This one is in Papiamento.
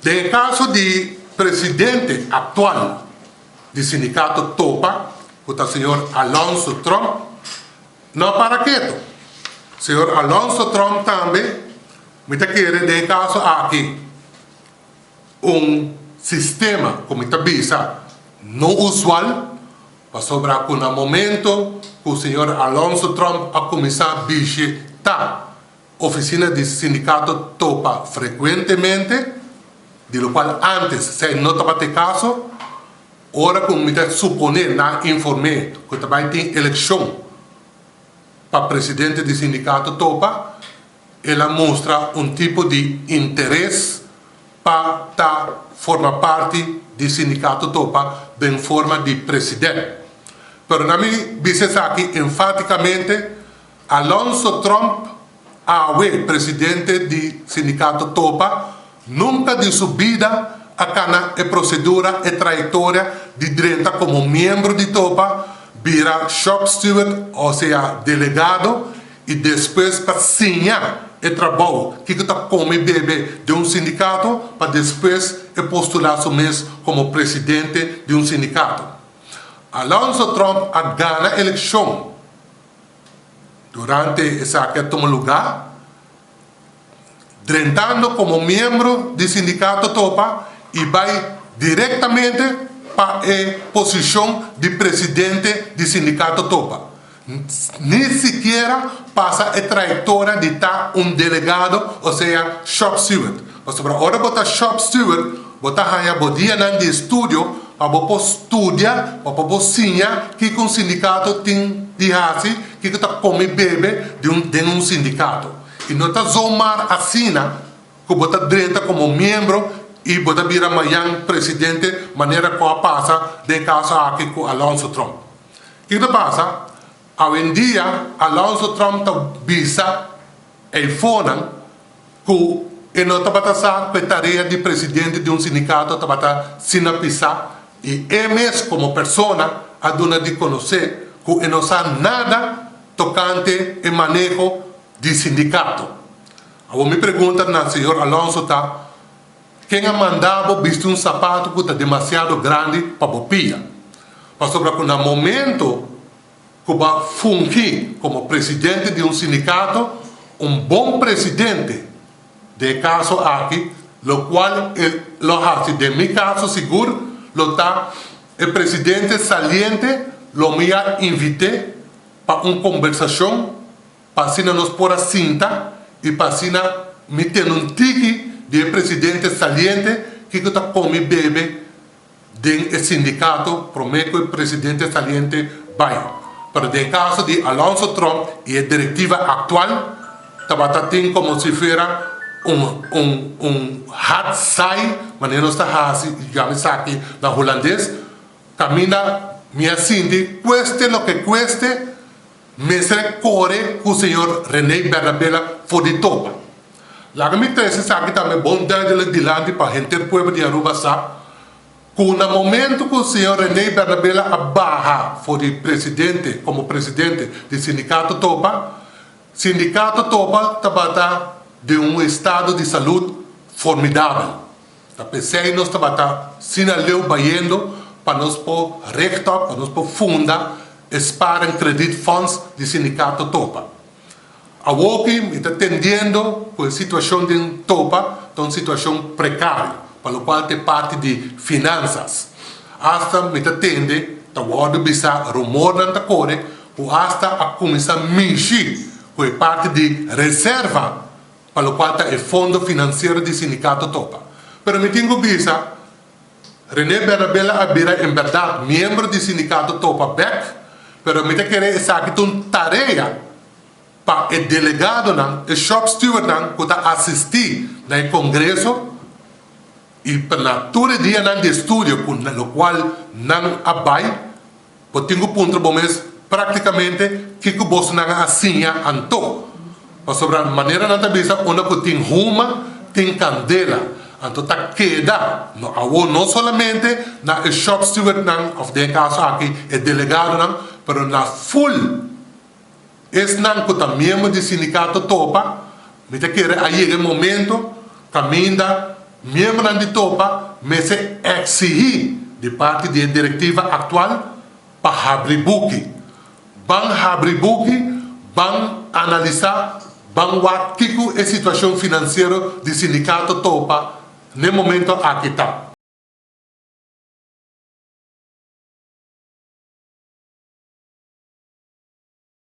Den e kaso di presidente aktual di sindikato Topa, ku ta señor Alonso Tromp, no a para ketu. Señor Alonso Tromp tambe, mi ta kere den e kaso aki un sistema ku mi ta bisa no usual, pasobra ku na momento ku señor Alonso Tromp a kuminsá bishita Oficina di sindicato topa frecuentemente, di locual antes esey no tabata e caso. Ora cu mi ta supone nan informe cu ta bay tin eleccion pa presidente di sindicato topa, el a mustra un tipo di interes pa ta forma parti di sindicato topa den forma di president. Pero na mi bisa esaki enfaticamente. Alonso Tromp, awe presidente di Sindicato Topa, nunca di su bida a cana e procedura, e trayectoria di drenta como miembro di Topa, bira shop steward o sea delegado y despues pa siña e trabou kico ta come bebe den un sindicato pa despues e postula su mes como presidente di un sindicato. Alonso Tromp a gana eleccion. Durante esaki a tuma lugá, drentando komo miembro di sindikato topa i bai direktamente pa e posishon di presidente di sindikato topa. Ni sikiera pasa e trayektoria di ta un delegado osea shop steward. Pasobra ora bo ta shop steward bo ta haña bo dianan di estudio pa bo por studia, pa bo por siña kiko un sindikato tin di hasi, kiko ta kome bebe di un den un sindikato. I no ta zomaar asina ku bo ta drenta komo miembro i bo ta bira mayan presidente manera ku a pasa den e kaso aki ku Alonso Tromp. Kiko ta pasa? Awendia Alonso Tromp ta bisa eifonan ku e no tabata sa ku e tarea di presidente di un sindikato tabata sina pisá i e mes komo persona a duna di konosé ku e no sa nada tokante e maneho di sindikato. Awor mi pregunta na señor Alonso ta, ken a manda bo bisti un sapato ku ta demasiado grandi pa bo pia? Pasobra ku na momento ku bo a fungi komo presidente di un sindikato, un bon presidente den e kaso aki, lokual e lo hasi den mi kaso sigur lo ta e presidente saliente lo mi a invit'é pa un kombersashon pa asina nos por a sinta i pa asina mi tene un tiki di e presidente saliente kiko ta komi bebe den e sindikato promé ku e presidente saliente bai. Pero den e kaso di Alonso Tromp i e direktiva aktual tabata tin komo si fuera un un un hat saai, manera nos ta hasi yama esaki na hulandes, kaminda mi a sinti kueste loke kueste mester kore ku señor Rene Bernabela for di topa. Laga mi trese esaki tambe bon duidelijk dilanti pa henter pueblo di Aruba sa cu na momento cu señor Rene Bernabela a baha for di presidente como presidente di Sindicato Topa, Sindicato Topa tabata den un estado di salud formidabel. Ta p'esey nos tabata sina leu bayendo pa nos por recht op, pa nos por funda e Spaar en Krediet Fonds di Sindicato Topa. Awoki mi ta tendiendo ku e situashon den Topa ta un situashon prekario, pa lokual ta e parti di finansas. Asta mi ta tende ta wòrdu bisa rumornan ta kore ku asta a kuminsá mishi ku e parti di reserva pa lokual ta e fondo finansiero di Sindikato Topa. Pero mi tin ku bisa Rene Bernabela a bira en bèrdat miembro di Sindikato Topa bèk, pero mi ta kere esaki ta un tarea pa e delegadonan, e shop stewardnan ku ta asistí na e kongreso i pa na tur e dianan di estudio ku na lokual nan a bai. Bo tin ku puntra bo mes práktikamente kiko bosonan a siña anto. Pasobra manera nan ta bisa unda ku tin huma tin kandela. Anto ta keda no awor no solamente na e shop stewardnan òf den e kaso aki e delegadonan pero na ful esnan ku ta miembro di sindikato topa mi ta kere a yega e momento kaminda. Miembronan di topa mester eksihí di parti di e direktiva aktual pa habri buki. Ban habri buki, ban analisá, ban wak kiko e situashon finansiero di sindikato topa n'e momento aki ta.